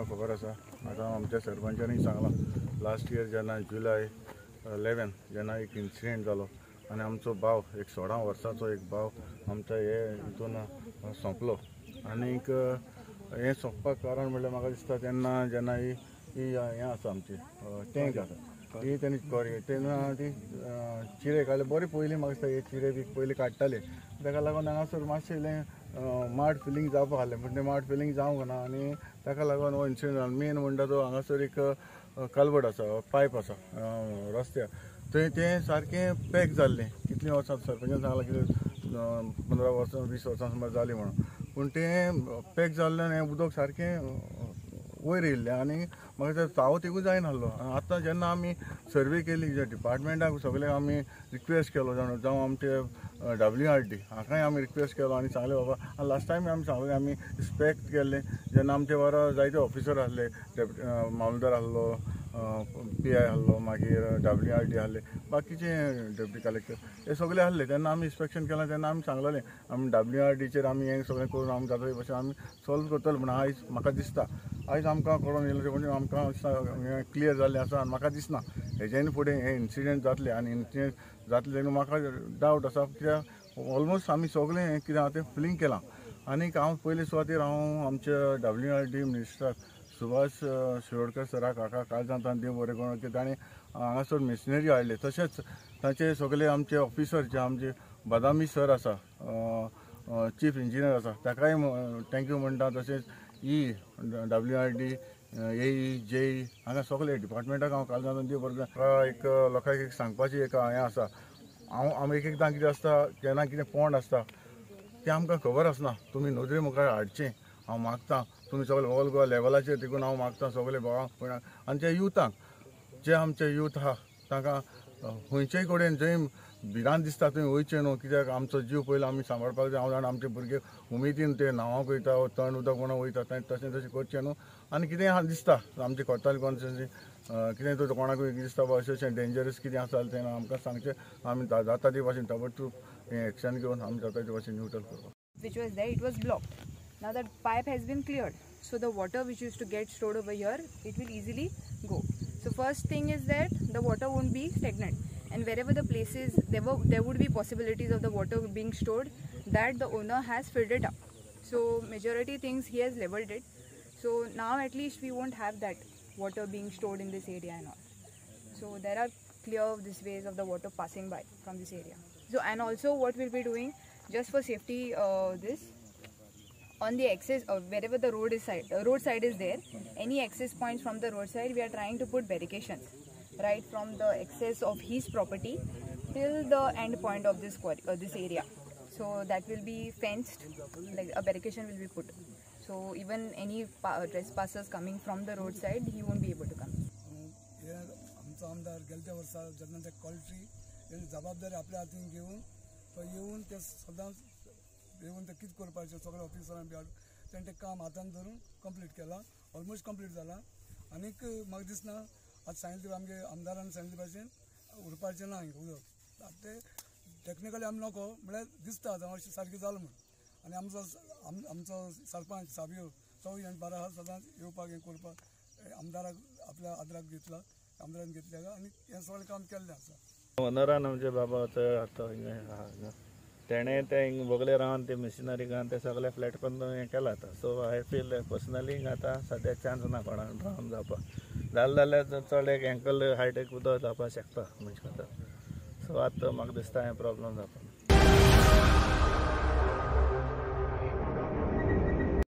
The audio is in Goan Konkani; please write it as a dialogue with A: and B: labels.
A: तुमकां खबर आसा. आतां आमच्या सरपंचांनी सांगलां, लास्ट इयर जेन्ना जुलय 11 जेन्ना एक इन्सिडेंट जालो आनी आमचो भाव एक 16 वर्साचो एक भाव आमच्या हे हितून सोंपलो. आनीक हें सोंपपाक कारण म्हणल्यार म्हाका दिसता तेन्ना जेन्ना ही हें आसा आमची टँक आसा ती तेणी तेन्ना ती चिरे काडले बरें. पयलीं म्हाका दिसता हे चिरे बी पयलीं काडटाले, ताका लागून हांगासर मातशें इल्लें माड फिलींग जावपाक आसलें, पूण तें माड फिलींग जावंक ना आनी ताका लागून हो इन्सिडंट जालो. मेन म्हणटा तो हांगासर एक कलवट आसा, पायप आसा रस्त्यार, थंय तें सारकें पॅक जाल्लें. कितलीं वर्सां सरपंचान सांगलां की 15 वर्सां 20 वर्सां सुमार जालीं म्हणून, पूण तें पॅक जाल्ल्यान हें उदक सारकें वयर येयल्लें आनी म्हाका फावो तिगूय जायना आसलो. आतां जेन्ना आमी सर्वे केली, जे डिपार्टमेंटाक सगळें आमी रिक्वेस्ट केलो, जावं आमचे WRD हांकांय आमी रिक्वेस्ट केलो आनी सांगलें बाबा लास्ट टायम आमी सांगलें, आमी इन्स्पेक्ट केल्लें जेन्ना आमचे वारा जायते ऑफिसर आसले, मामलदार आसलो, PI आसलो, मागीर WRD आसले, बाकीचे डेप्युटी कलेक्टर हे सगळे आसले. तेन्ना आमी इन्स्पेक्शन केलां तेन्ना आमी सांगलेलें आमी WRDचेर आमी हें सगळें करून आमी जाता ते भशेन आमी सॉल्व करतले. पूण आयज म्हाका दिसता आयज आमकां कळोन येयलें म्हणजे आमकां हें क्लियर जाल्लें आसा आनी म्हाका दिसना हेज्यान फुडें हें इन्सिडंट जातलें. आनी इन्सिडंट जातलें तेन्ना म्हाका डावट आसा, कित्याक ऑलमोस्ट आमी सगळें हें कितें आहा तें फिलींग केलां. आनीक हांव पयले सुवातेर हांव आमच्या WRD मिनिस्टराक सुभाष शिरोडकर सराक हाका काळजांत देव बरें करूं की ताणें हांगासर मिशनरी हाडले. तशेंच तांचे सगळे आमचे ऑफिसर जे आमचे बदामी सर आसा, चीफ इंजिनियर आसा, ताकाय thank you म्हणटा. तशेंच E WRD AE JE हांगा सगळे डिपार्टमेंटाक हांव काळजांत देव बरें करूं. एक लोकांक एक सांगपाची एक हें आसा, हांव आमी एक एकदां कितें आसता केन्ना कितें पोंड आसता तें आमकां खबर आसना, तुमी नदरे मुखार हाडचें हांव मागता. तुमी सगळे ऑल गोवा लेवलाचेर देखून हांव मागता सगळे भावांक आनी जे युथांक, जे आमचे यूथ आहा तांकां खंयचेय कडेन जंय भिरांत दिसता थंय वयचें न्हू, कित्याक आमचो जीव पयलो आमी सांबाळपाक जाय. हांव जाणा आमचे भुरगे उमेदीन ते न्हांवक वयता, थंड उदक म्हणून वयता, तशें तशें करचें न्हू. आनी कितेंय आहा दिसता आमचे कोताल कॉन्स्टिट्युन्सी कितें तर कोणाकूय दिसता बाबा अशें अशें डेंजरस कितें आसा जाल्यार तें आमकां सांगचें, आमी जाता ते भाशेन ताबडतोब हें एक्शन घेवन आमी जाता ते भाशेन न्यूट्रल करपाक.
B: Which was there, it was blocked. Now that pipe has been cleared, so the water which used to get stored over here, it will easily go. So first thing is that the water won't be stagnant, and wherever the places there would be possibilities of the water being stored, that the owner has filled it up. So majority things he has leveled it. So now at least we won't have that water being stored in this area and all. So there are clear this ways of the water passing by from this area. So and also what we'll be doing just for safety, this on the access wherever the road is side, roadside is there, any access points from the roadside, we are trying to put barricades right from the access of his property till the end point of this quarry, this area. So that will be fenced, like a barricade will be put. So even any trespassers coming from the roadside, he won't be able to come.
C: आमचो आमदार गेल्या वर्सा जेन्ना ते क्वॉलिटी जबाबदारी आपल्या हातीन घेवन तो येवन ते सदांच येवन ते कितें करपाचें सगळे ऑफिसरां बी हाडून तेणें तें काम हातान धरून कंप्लीट केलां, ऑलमोस्ट कंप्लीट जालां. आनीक म्हाका दिसना आतां सांगिल्ले आमगे आमदारान सांगिल्ले भाशेन उरपाचें ना हिंगा उदक. आतां तें टॅक्निकली आमी नको म्हळ्यार दिसता आतां अशें सारकें जालां म्हूण. आनी आमचो आमचो सरपंच साबियो तो हें बारा आहा सदांच येवपाक हें करपाक आमदाराक आपल्या आदराक घेतला, आमदारान घेतल्या आनी हें सगळें काम केल्लें आसा.
D: ओनरान आमचे बाबा आतां हिंगा तेणें तें हिंग बगले रावन ते मिशनरी घालून ते सगळे फ्लॅट करून हें केलां आतां. सो I feel personally हिंगा आतां सद्या चान्स ना कोणाक ड्रावन जावपाक, जालें जाल्यार चड एक एंकल हायट एक उदक जावपाक शकता मनशा खातीर. सो आतां म्हाका दिसता हें प्रॉब्लम जावपाक.